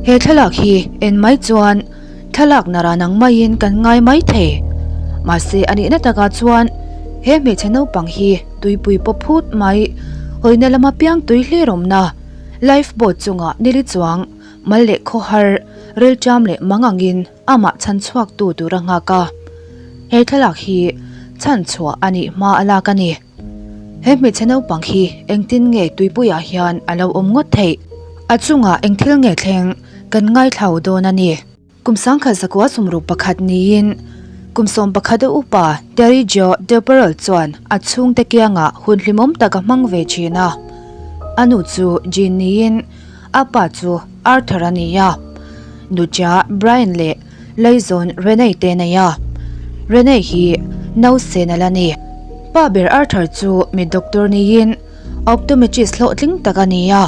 He thlalak hi en mai chuan thlalak naran ang maiin kan ngai mai thei. Mahse a nihna takah chuan he hmeichhe naupang hi tuipui pawp phut mai hawina lama piang tui hlir awmna life boat chungah nili chuang mal leh khawhar rilṭam leh mang angin amah chhan chhuak tu tur a nghak a. He thlalak hi chhan chhuah a nih hma a lak a ni. He hmeichhe naupang hi engtin nge tuipuiah hian a lo awm ngawt theih? A chungah eng thil nge thleng kan ngaithlau dawn a ni. Kum sangkhat zakua sumruk pakhat niin kum 11 a upa Terry Jo Duperrault chuan a chhungte kiangah hun hlimawm tak a hmang ve thin a. A nu chu Jean niin a pa chu Arthur a ni a. Nucha Brian leh Laizawn Renee te nei a, Renee hi nausen a la ni. Pa ber Arthur chu mi doctor niin optometrist hlawhtling tak a ni a,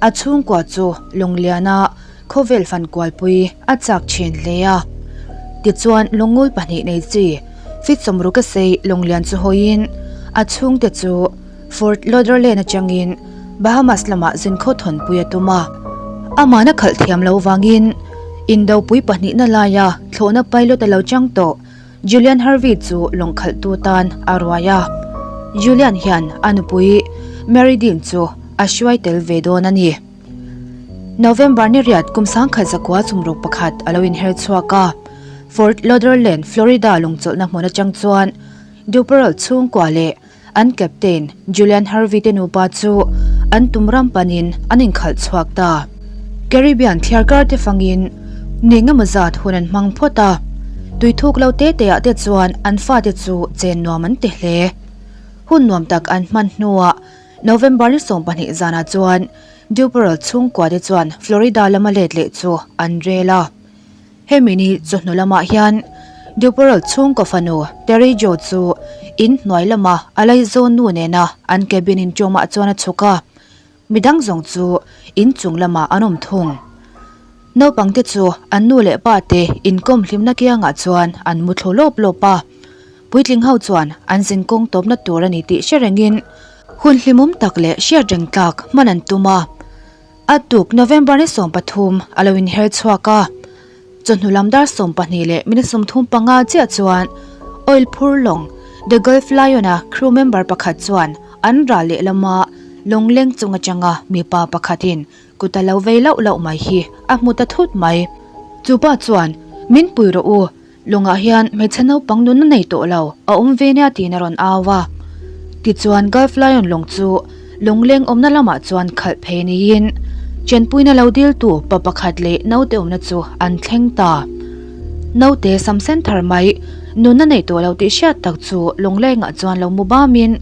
a chhungkua chu Lungliana khawvel fan kualpui a chak thin hle a. Tichuan lungngul pahnih nei chi fit sawmruk a sei Lunglian chu hawiin a chhungte chu Fort Lauderdale atangin Bahamas lamah zinkhaw thawnpui a tum a. Amahna khalh thiam lo vangin Indopui pahnihna laia thlawhna pilot a lo chang tawh Julian Harvey chu lawng khalhtu tan a ruai a. Julian hian a nupui Mary Dean chu a hruai tel ve dawn a ni. November ni riat kum 1961 a lo inher chhuak a, Fort Lauderdale, Florida lawngchawlhna hmun atang chuan Duperold chhungkua leh An captain Julian Harvey te nupa chu an tum ram panin an inkhalh chhuak ta. Caribbean thliarkar te fangin ni engemaw zat hun an hmang phawt a, tui thuk lo te te ah te chuan an fate chu chen nuam an ti hle. Hun nuam tak an hman hnuah November ni 12 zanah chuan Duperold chhungkua te chuan Florida lama let leh chu an rel a. Hemi ni chawhnu lamah hian Duperold chhungkaw fanu Terry Jo chu in hnuai lama a laizawn nu nena an cabin inṭawmah chuan a chhuk a, midang zawng chu in chung lamah an awm thung. Naupangte chu an nu leh pa te inkawm hlimna kiangah chuan an mu thlu lawp lawp a, puitling ho chuan an zinkawng tawpna tur a ni tih hre rengin hun hlimawm tak leh hriatreng tlak hman an tum a. A tuk November ni 13 a lo inher chhuak a, chawhnu lam dar 12 leh minute 35 chiah chuan oil phur lawng The Gulf Lion-a crew member pakhat chuan an ral lehlama lawng leng chung atanga mipa pakhatin kut a lo vei lauh lauh mai hi a hmu ta thut mai. Chu pa chuan, Min pui rawh u, Lawngah hian hmeichhe naupang nunna nei tawh lo a awm ve nia tiin a rawn au a. Tichuan Gulf Lion lawng chu lawngleng awmna lamah chuan khalh phei niin chenpuina lo diltu pa pakhat leh naute awmna chu an thleng ta. Naute sam sen thar mai nunna nei tawh lo tih hriat tak chu lawnglengah chuan lo mu bamin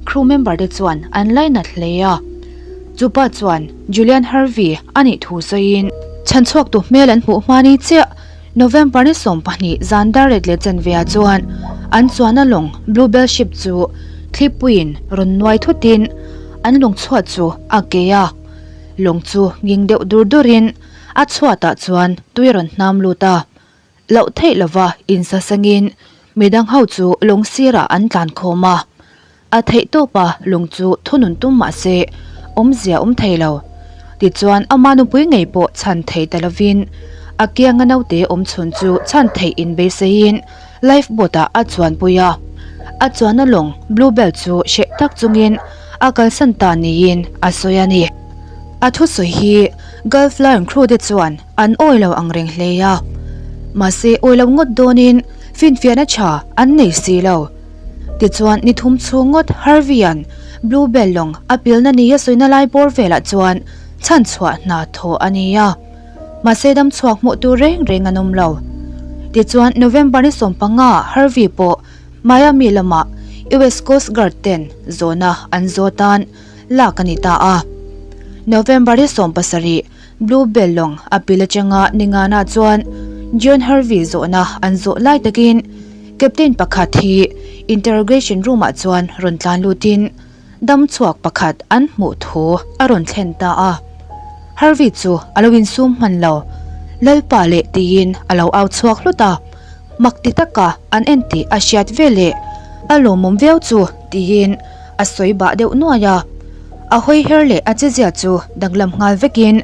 crew member te chuan an lainat hle a. Chupa chuan Julian Harvey a nih thu sawiin chhanchhuaktu hmel an hmuh hma ni chiah November ni 12 zan dar ret leh chanve ah chuan an chuanna lawng Blue Bell Ship chu thlipuiin rawn nuai thutin an lawng chhuat chu a ke a, lawng chu nghing deuh dur durin a chhuatah chuan tui a rawn hnam lut a, loh theih lova insasengin midang ho chu lawng sirah an tlan khawm a. A theih tawp a, lung chu thunun tum mah se awmzia awm thei lo. Tichuan ama nupui ngei pawh chhan thei ta lovin a kianga naute awm chhun chu chhan theih in beiseiin life boat ah a chuanpui a. A chuanna lawng Blue Bell chu hreh tak chungin a kalsan ta niin a sawi a ni. A thusawi hi Gulf Lion crew te chuan an awi lo ang reng hle a. Mahse awi lo ngawt dawnin finfiahna tha an nei si lo. Tichuan ni thum chhung ngawt Harvey-a'n Blue Bell lawng a pilna ni a sawina lai bawr velah chuan chhan chhuah hna thawh a ni a. Mahse dam chhuak hmuh tur reng reng an awm lo. Tichuan November ni 15 ah Harvey pawh Miami lamah US Coast Guard ten zawhna an zawh tan lak a ni ta a. November ni 17 Blue Bell lawng a pil atanga Ningana chuan John Harvey zawhna an zawh lai takin Captain pakhat hi interrogation room ah chuan rawn tlan lutin dam chhuak pakhat an hmuh thu a rawn thlen ta a. Harvey chu a lo insum hman lo, Lalpa leh tiin a lo au chhuak hlut a, mak ti taka an en tih a hriat veleh a lawmawm viau chu tiin a sawi bah deuh nuai a. A hawi her leh a chezia chu danglam nghal vekin.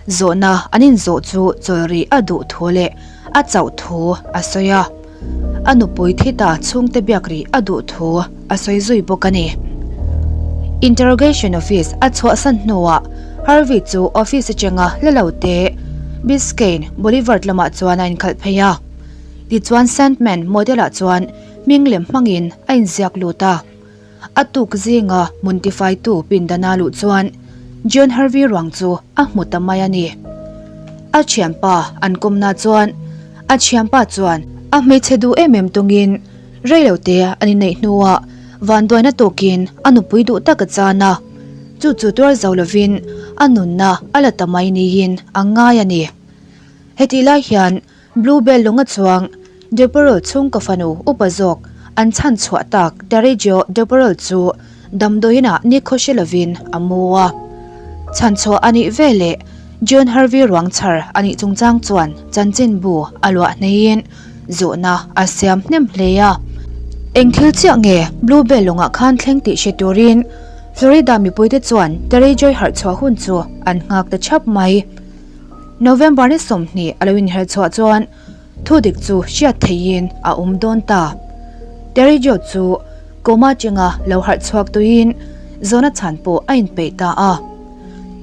Zawhna an inzawh chu chawl rih a duh thu leh a chauh thu a sawi a. A nupui thi ta chhungte biak rih a duh thu a sawi zui bawk a ni. Interrogation office a chhuahsan hnuah Harvey chu office atanga la lo te Biscayne Boulevard lamah chuan a inkhalh phei a. Tichuan Sandman motel ah chuan hming lem hmangin a inziak lut a. A tuk zinga hmun tifaitu pindana luh chuan John Harvey ruang chu a hmu ta mai a ni. A thianpa an kawmna chuan a thianpa chuan a hmeichhe duh em em tungin reilote an inneih hnuah vanduaina tawkin a nupui duh tak a chan a, chu chu tuar zo lovin a nunna a la ta mai niin a ngai a ni. Hetih lai hian Bluebell lunga chuang Deperol chhungkaw fanu upa zawk an chhan chhuah tak Terry-Jo Deperol chu damdawiinah nikhaw hre lovin a mu a. Chhan chhuah a nih veleh John Harvey ruang chhar a nih chungchang chuan chanchinbu a luah hneiin zawhna a siam hnem hle a. Eng thil chiah nge Bluebell lungah khan thleng tih hre turin Florida mipuite chuan Terry-Joy harh chhuah hun chu an nghak ta chhap mai. November ni 20 a lo inher chhuah chuan thu dik chu hriat theihin a awm dawn ta. Terry Jo chu coma chenga lo harh chhuak tuiin zawhna chhan pawh a inpeih ta a.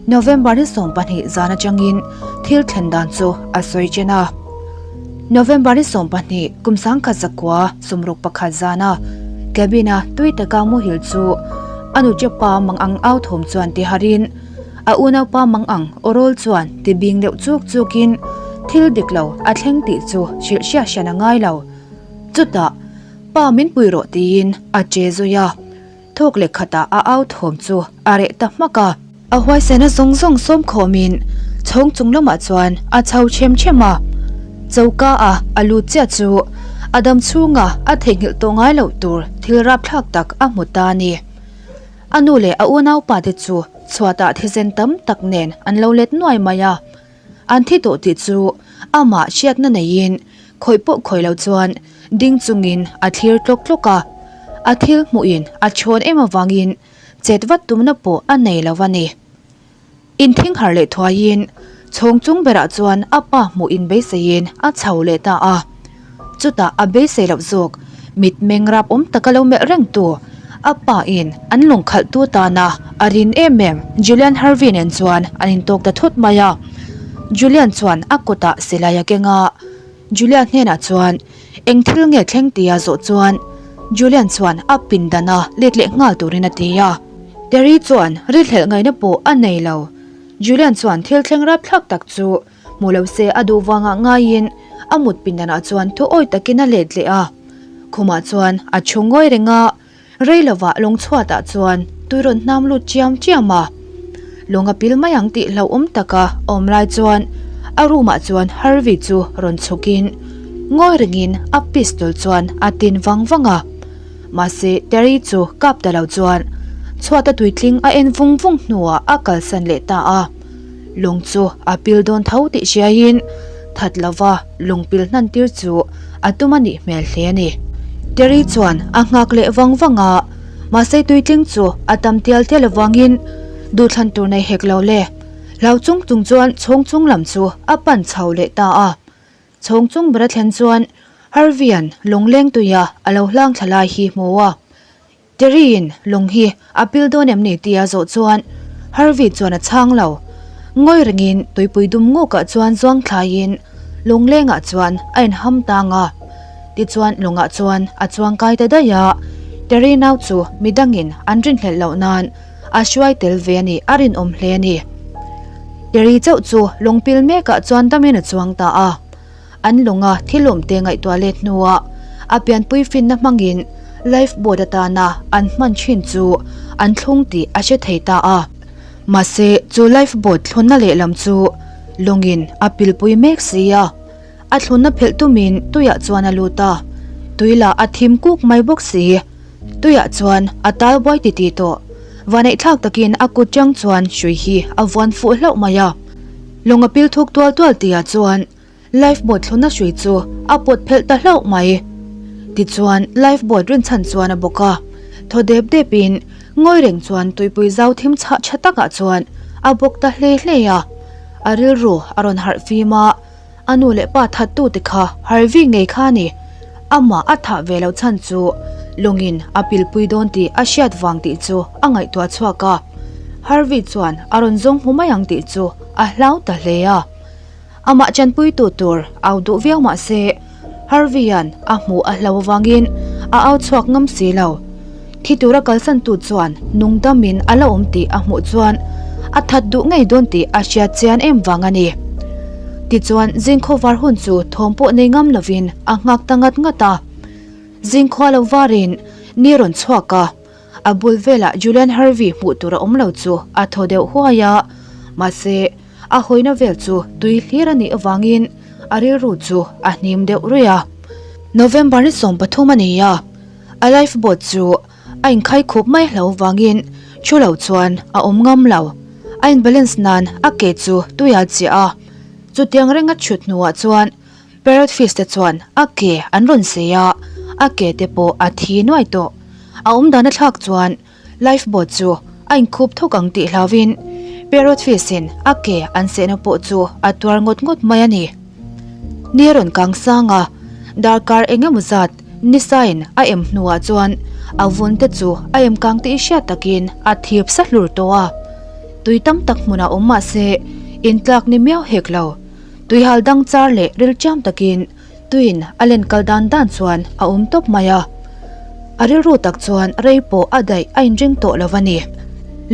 November ni 12 zan atangin thil thlen dan chu a sawi chen a. November ni 12 kum 1961 zana cabin-a tui taka muhil chu a nuchepa mangang au thawm chuan ti harin A unaupa mang ang awrawl chuan ti bing deuh chuk chukin thil dik lo a thleng tih chu hrilh hriat hran a ngai lo. Chutah, Pa min pui rawh tiin a che zui a. Thawk leh khatah a au thawm chu a reh ta hmak a. A huaisena zawng zawng sawm khawmin chhawng chung lamah chuan a chho chem chem a. Choka a a lut chiah chu a dam chhunga a theihnghilh tawh ngai loh tur thil rapthlak tak a hmu ta a ni. A nu leh a unaupa te chu chhuatah thisen tam tak nen an lo let nuai mai a, an thi tawh tih chu amah hriatna neiin khawih pawh khawih lo chuan ding chungin a thlir tlawk tlawk a, a thil hmuhin a chhawn em avangin chet vat tumna pawh a nei lo a ni. Inthing harh leh thuaiin chhawng chung berah chuan a pa hmuh inbeiseiin a chho leh ta a. Chutah a beisei loh zawk, mitmeng rap awm taka lo melh reng tu, a pa in an lawng khalh tu tana a rin em em Julian Harvey nen chuan an intawk ta thut mai a. Julian chuan a kutah silai a keng a. Julia hnenah chuan eng thil nge thleng tia zawh chuan Julian chuan a pindan a let leh nghal turin a ti a. Terry chuan rilhlelh ngaihna pawh a nei lo. Julian chuan thil thleng rapthlak tak chu hmu lo se a duh vangah ngaiin a mut pindanah chuan thu awi takin a let leh a. Khumah chuan a thu ngawi reng a. Rei lovah lawng chhuatah chuan tui rawn hnam lut chiam chiam a, lawng a pil mai ang tih hlauhawm taka awm lai chuan a room ah chuan Harvey chu rawn chhukin ngawi rengin a pistol chuan a tin vang vang a, mahse Terry chu kap ta lo chuan chhuata tuitling a en vung vung hnuah a kalsan leh ta a, lawng chu a pil dawn tho tih hriaiin that lova lawng pil hnan tir chu a tum a nih hmel hle a ni. Terry chuan a nghak leh vang vang a, mahse tuitling chu a tam tial tial avangin duhthlan tur nei hek lo le. Hlau chung chung chuan chhawng chung lam chu a pan chho leh ta a. Chhawng chung ber a thlen chuan Harvey-a'n lawngleng tuia a lo hlang thla lai hi hmu a. Terry-in lawng hi a pil dawn em ni tia zawh chuan Harvey chuan a chhang lo. Ngawi rengin tuipui dum ngukah chuan zuang thlaiin lawng lengah chuan a inham tang a. Tichuan lawngah chuan a chuang kai ta daih a, Terry nau chu midangin an rinhlelh loh nan a hruai tel ve a nih a rinawm hle a ni. Terry chauh chu lawng pil mekah chuan damin a chuang ta a. An lawnga thilawmte ngaihtuah let hnuah a pianpui finna hmangin life boat atana an hman thin chu an thlung tih a hre thei ta a. Mahse, chu life boat thlunna lehlam chu lawngin a pilpui mek si a. A thlunna phelh tumin tuiah chuan a lut a, tui lah a thim kuk mai bawk si. Tuiah chuan a tal buai titih tawh. Vaneihthlak takin a kut chang chuan hrui hi a vuan fuh hlauh mai a. Lawng a pil thuk tual tual tihah chuan life boat thlunna hrui chu a pawt phelh ta hlauh mai. Tichuan life boat rinchhan chuan a bawk a, thaw dep depin ngawi reng chuan tuipui zau thim chhah tha takah chuan a bawk ta hle hle a. A rilru a rawn harh fim a, a nu leh pa thattute kha Harvey ngei kha a ni. Amah a thah ve loh chhan chu lawngin a pilpui dawn tih a hriat vang tih chu a ngaihtuah chhuak a. Harvey chuan a rawn zawng hmu mai ang tih chu a hlau ta hle a. Amah chanpuitu tur au duh viau mah se, Harvey-a'n a hmuh a hlo avangin a au chhuak ngam si lo. Thi tura kalsantu chuan nung damin a la awm tih a hmuh chuan a that duh ngei dawn tih a hriat chian em vang a ni. Tichuan zingkhawvar hun chu thawm pawh nei ngam lovin a nghak ta ngat ngat a. Zingkhua lo varin ni rawn chhuak a, a bul velah Julian Harvey hmuh tur a awm lo chu a thaw deuh huai a, mahse a hawina vel chu tui hlir a nih avangin a rilru chu a hnim deuh ruih a. November ni 13 a ni a, a life boat chu a inkhai khup mai hlo vangin thu lo chuan a awm ngam lo. A in balance nan a ke chu tui a chiah a, chutiang renga chhut hnuah chuan Parrot fish te chuan a ke an rawn sei a, a ke te pawh a thi nuai tawh. A awm dan a thlak chuan life boat chu a inkhup thawk ang tih hlauhin Parrot fish in a ke an sehna pawh chu a tuar ngawt ngawt mai a ni. Ni a rawn kang sang a, darkar eng emaw zat nisain a em hnuah chuan a vun te chu a em kang tih hriat takin a thip sa hlur tawh a. Tui tam tak hmunah awm mah se intlak ni miau hek lo. Tuihal dang char leh rilṭiam takin tuiin a len kal dan dan chuan a awm tawp mai a. A rilru tak chuan rei pawh a daih a inring tawh lo a ni.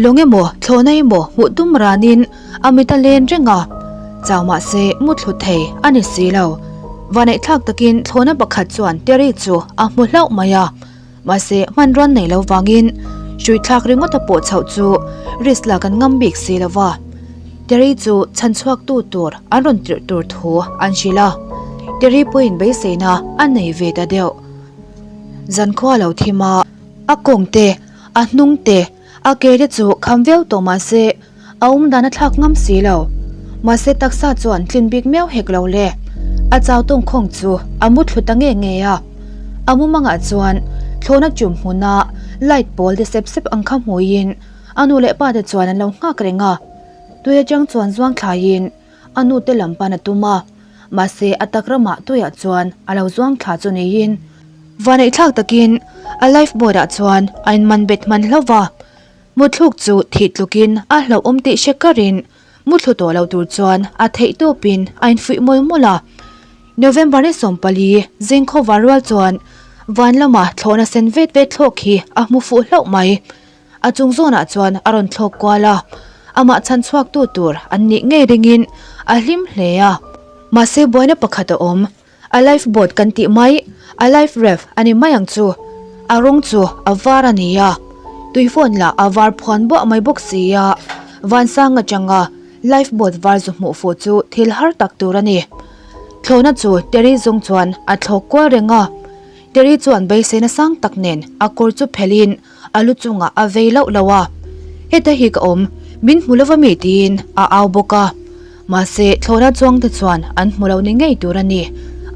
Lawng emaw thlawhna emaw hmuh tum ranin a mit a len reng a, chau mahse muthlu thei a ni si lo. Vaneihthlak takin thlawhna pakhat chuan Terry chu a hmu hlauh mai a, mahse hmanruan nei lo vangin hruithlak ringawt a pawh chhoh chu risk lak an ngam bik si lo va. Terry chu chhan chhuaktu tur an rawn tirh tur thu an hrilh a, Terry pawhin beiseina a nei ve ta deuh. Zankhua lo thim a, a kawng te, a hnung te, a ke te chu kham viau tawh mah se a awm dan a thlak ngam si lo. Mahse taksa chuan tlin bik miau hek lo le. A chau tawng khawng chu a mu thlu ta nge nge a. A mumangah chuan thlawhna chum hmuna light pawl te sep sep ang kha hmuiin a nu leh pa te chuan an lo nghak reng a. Tui atang chuan zuang thlaiin a nu te lam pan a tum a, mahse a tak ramah tuiah chuan a lo zuang thla chu niin vaneihthlak takin a life boat ah chuan a inman bet hman hlauh va, muthluk chu thih tlukin a hlauhawm tih hre karin muthlu tawh lo tur chuan a theih tawpin a infuih mawlh mawlh a. November ni 14 zingkhawvar rual chuan van lama thlawhna sen vet vet thlawk hi a hmu fuh hlauh mai. A chung zawnah chuan a rawn thlawk kual a, amah chhan chhuaktu tur an nih ngei ringin a hlim hle a. Mahse buaina pakhat a awm, a life boat kan tih mai, a life raft a ni mai ang chu, a rawng chu a var a ni a, tui phone lah a var phuan buah mai bawk si a, vansang atanga life boat var zu hmuh fuh chu thil har tak tur a ni. Thlawhna chu Terry zawng chuan a thlawk kual reng a, Terry chuan beiseina sang tak nen a kawr chu phelhin A lu chungah a vei loh loh a, Heta hi ka awm, min hmu lova mi tiin a au bawk a. Mahse, thlawhna chuangte chuan an hmu lo ni ngei tur a ni.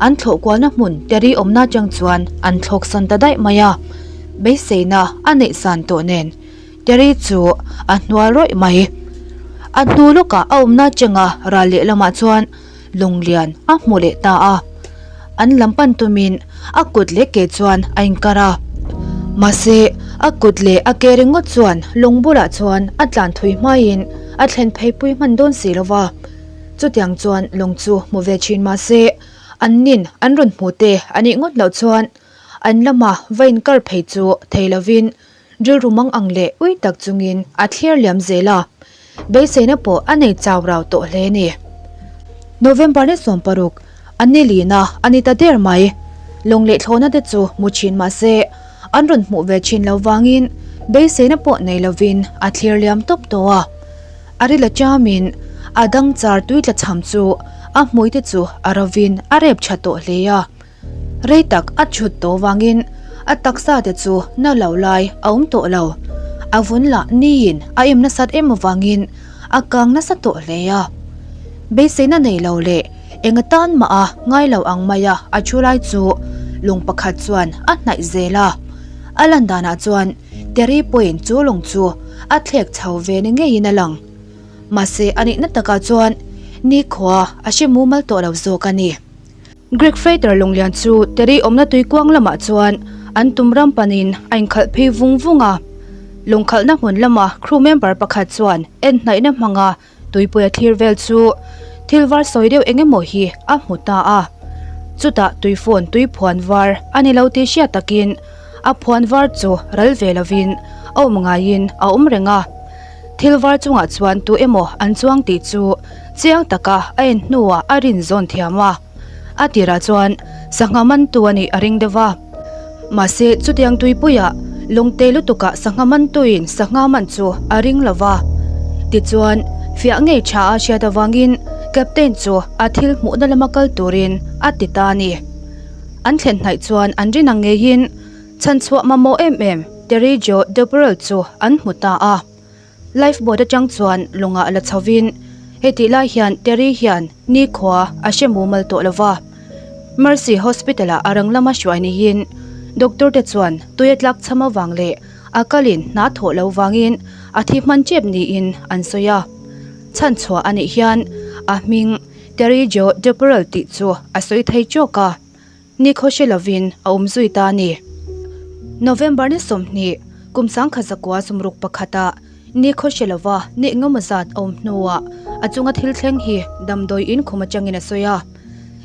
An thlawh kualna hmun Terry awmna atang chuan an thlawk san ta daih mai a. Beiseina a neih san tawh nen Terry chu a hnual rawih mai. A hnu lawkah a awmna atanga ral lehlamah chuan Lunglian a hmu leh ta a, an lam pan tumin a kut leh ke chuan a inkar a. Mahse, a kut leh a ke ringawt chuan lung bulah chuan a tlan thui hmaiin a thlen phei pui hman dawn si lo va. Chutiang chuan lung chu hmu ve thin mahse, an nin an rawn hmu te a nih ngawt loh chuan an lama va inkar phei chu thei lovin Rilru mang ang leh ui tak chungin a thlir liam zel a, beiseina pawh a nei chau rau tawh hle a ni. November ni 16, a ni lina a ni ta der mai. Lawng leh thlawhna te chu mu thin mah se, an rawn hmuh ve thin lo vangin beiseina pawh nei lovin a thlir liam tawp tawh a. A rila chamin a dang char tui tla cham chu a hmui te chu a rovin a rep tha tawh hle a. Rei tak a chhut tawh vangin a taksa te chu na lo lai a awm tawh lo. A vun lah niin a em nasat em avangin a kang nasa tawh hle a. Beiseina nei lo leh eng atan mah a ngai lo ang maia a thu lai chu lung pakhat chuan a hnaih zel a. A lan danah chuan Terry pawhin chu lung chu a thlek chho ve ni ngeiin a lang. Mahse a nihna takah chuan Nikhua a hre mumal tawh lo zawk a ni. Greek freighter lunglian chu Terry awmna tuikuang lamah chuan an tum ram panin a inkhalh phei vung vung a. Lungkhalhna hmun lama crew member pakhat chuan en hnaihna hmanga Tuipuia thlir vel chu thil var sawi deuh eng emaw hi a hmu ta a. Chutah tuifawn tui phuan var a ni lo tih hriat takin a phuan var chu ral ve lovin a awm ngaiin a awm reng a. Thil var chungah chuan tu emaw an chuang tih chu chiang taka a en hnuah a rin zawn thiam a. A tirah chuan sangha mantu a nih a ring deuh va. Mahse chutiang tuipuiah lungte lutukah sangha mantuin sangha man chu a ring lo va. Tichuan fiah ngei tha a hriat avangin Captain chu a thil hmuhna lama kal turin a ti ta a ni. An thlen hnaih chuan an rin ang ngeiin chhanchhuah mamawh em em Terry Jo Duperel chu an hmu ta a. Life boat atang chuan lawngah la chhovin hetih lai hian Terry hian nikhua a hre mumal tawh lova. Mercy Hospital ah a rang lama hruai niin doctor te chuan tui a tlak cham avang leh a kalin hna thawh lo vangin a thi hman tep niin an sawi a. Chhanchhuah a nih hian a hming Terry Jo Duperel tih chu a sawi thei chawk a. Nikhaw hre lovin a awm zui ta a ni. November ni 20, kum 1961 ah nikhaw hre lova ni engemaw zat a awm hnuah a chunga thil thleng hi damdawi in khum atangin a sawi a.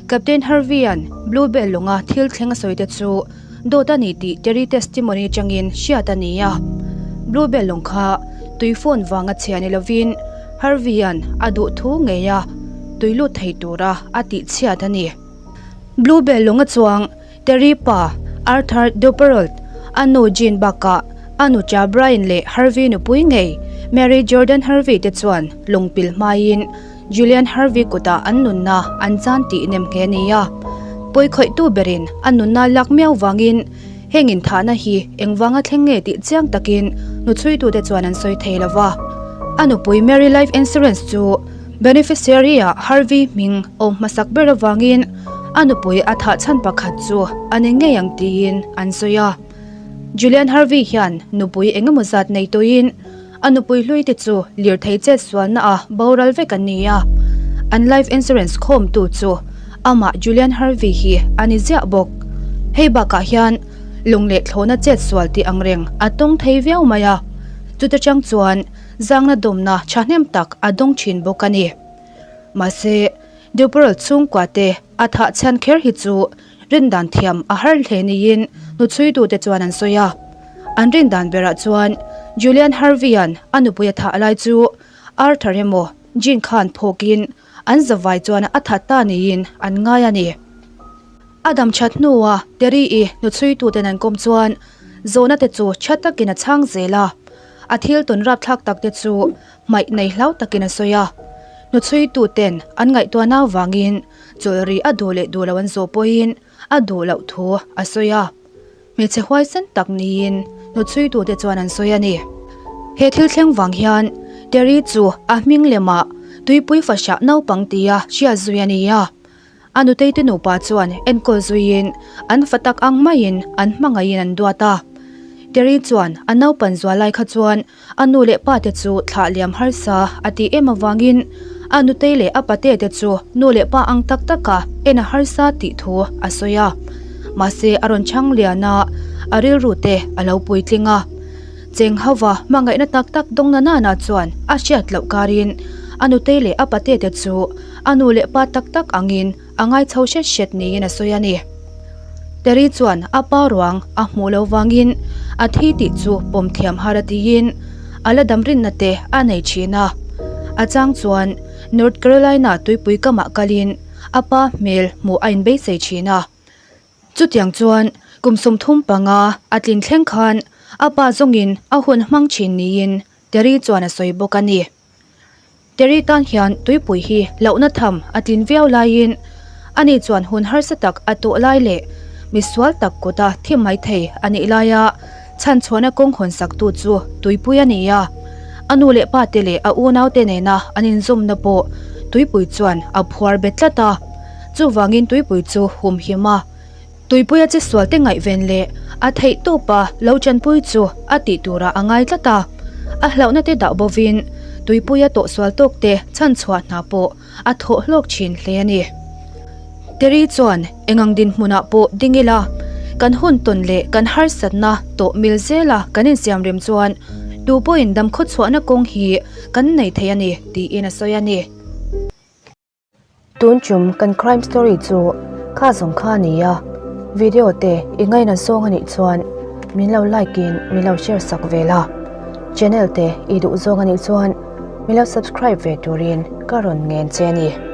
Captain Harvey-a'n Blue Bell lawnga thil thleng a sawi te chu dawt a ni tih Terry testimony atangin hriat a ni a. Blue Bell lawng kha tui phone vanga chhia ni lovin Harvey-a'n a duh thu ngeia tui lut thei tura a tih chhiat a ni. Blue Bell lawnga chuang Terry pa Arthur Duperrault, a nu Jean bakah a nucha Brian leh Harvey nupui ngei Mary Jordan Harvey te chuan lungpil hmaiin Julian Harvey kutah an nunna an chan tih nem nghe a ni a. Pawikhawihtu berin a nunna lak miau vangin heng inthahna hi engvanga thleng nge tih chiang takin hnuchhuitute chuan an sawi thei lo va. A nupui Mary Life Insurance chu Beneficiary-ah Harvey hming awm hmasak ber avangin a nupui a thah chhan pakhat chu a ni ngei ang tiin an sawi a. Julian Harvey hian nupui engemaw zat nei tawhin a nupui hlui te chu lirthei chet sualna a boral vek an ni a. An life insurance khawmtu chu amah Julian Harvey hi a ni ziah bawk. Hei bakah hian lung leh thlawhna chet sual tih angreng a tawng thei viau mai a. Chuta chang chuan Zangna dawmna thahnem tak a dawng thin bawk a ni. Mahse, Duperel chhungkua te a thah chhan kher hi chu rindan thiam a har hle niin hnuchhuitute chuan an sawi a. An rindan berah chuan Julian Harvey-a'n a nupui a thah lai chu Arthur emaw Jean khan phawkin an zavai chuan a that ta niin an ngai a ni. A dam that hnua Terry-i hnuchhuituten an kawm chuan zawhna te chu tha takin a chhang zel a. A thil tawn rapthlak tak te chu hmaih nei hlau takin a sawi a. Hnuchhuituten an ngaihtuahna avangin chawlh ri a duh leh duh lo an zawh pawhin a duh loh thu a sawi a. Hmeichhe huaisen tak niin hnuchhuitute chuan an sawi a ni. He thil thleng vang hian Terry chu a hming lemah tuipui fahrah naupang tia hriat zui a ni a. A nuteite nupa chuan enkawl zuiin an fa tak ang maiin an hmangaihin an duat a. Terry chuan a naupan zual lai kha chuan a nu leh pate chu thlah liam harsa a tih em avangin a nutei leh a pate te chu nu leh pa ang tak taka en a harsa tih thu a sawi a. Mahse a rawn chhang lian a, a rilru te a lo puitling a. Cheng hauva hmangaihna tak tak dawng na nana chuan a hriat loh karin a nutei leh a pate te chu A nu leh pa tak tak angin a ngai chho hret hret niin a sawi a ni. Terry chuan a pa ruang a hmuh loh vangin a thi tih chu pawm thiam har a tiin a la dam rinna te a nei thin a. A chang chuan North Carolina tuipui kamah kalin a pa hmel hmuh a inbeisei thin a. Chutiang chuan kum 35 a tlin thleng khan a pa zawngin a hun hmang thin niin Terry chuan a sawi bawk a ni. Terry tan hian tuipui hi hlauhna tham a tlin viau laiin ani chuan hun harsa tak a tawh lai leh misual tak kuta thi mai thei a nih laia chhanchhuahna kawng hawn saktu chu tuipui a ni a. A nu leh pa te leh a unaute nena an inzawmna pawh tuipui chuan a phuar bet tlat a. Chuvangin tuipui chu humhim a. Tuipuia che sualte ngaihven leh a theih tawpa lo chanpui chu a tih turah a ngai tlat a, a hlauhna te dah bovin tuipuia tawhsual tawkte chhanchhuah hna pawh. a thawh hlawk thin hle a ni. Terry chuan engang dinhmunah pawh ding ila, kan hun tawn leh kan harsatna tawh mil zela kan insiamrem chuan tu pawhin damkhawchhuahna kawng hi kan nei thei a ni tiin a sawi a ni. Tun tum kan crime story chu kha zawng kha a ni a, video te i ngaina zawng a nih chuan min lo like in min lo share sak ve la, channel te i duh zawng a nih chuan min lo subscribe ve turin ka rawn ngen che a ni.